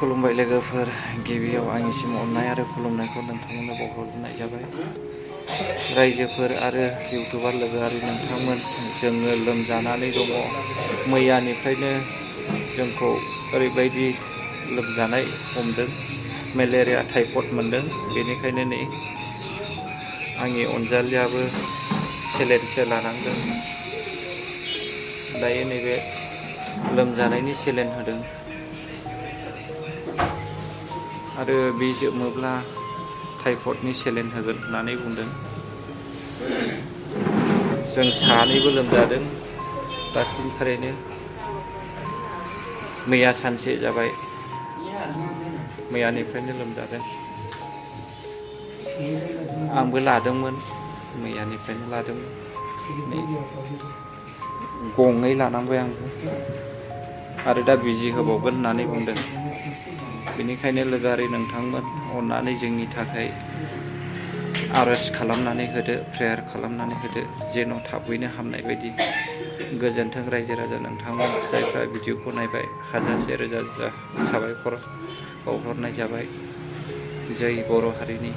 खुलुमबाय लोगोफोर, गिबियाव आंनिसिम अननाय आरो खुलुमनायखौ नोंथांमोननो बावहरनाय जाबाय। रायजोफोर आरो इउटुबार लोगोआरि नोंथांमोन, जोङो लोमजानानै दङ। मैयानिफ्रायनो जोंखौ ओरैबायदि लोमजानाय हमदों, मेलेरिया टाइफड मोनदों। बेनिखायनो नै आंनि अनजालियाबो सेलेनसो लानांदों। दायो नैबे लोमजानायनि सेलेन होदों आरो बे जोबोब्ला टाइफडनि सेलेन होगोन होननानै बुंदों। जों सानैबो लोमजादों दाख्लैनिफ्रायनो। मैया सानसे जाबाय, मैयानिफ्रायनो लोमजादों। आंबो लादोंमोन, मैयानिफ्रायनो लादोंमोन। गंनै लानांबाय आंबो आरो दा बिजि होबावगोन होननानै बुंदों। बेनिखायनो लोगोआरि नोंथांमोन, अननानै जोंनि थाखाय आर'ज खालामनानै होदो, प्रेयार खालामनानै होदो, जेन' थाबैनो हामनाय बायदि। गोजोन्थों रायजो राजा नोंथांमोन, जायफ्रा भिडिअखौ नायबाय, हाजासे रोजा रोजा साबायखर बावहरनाय जाबाय। जै बर' हारिनि।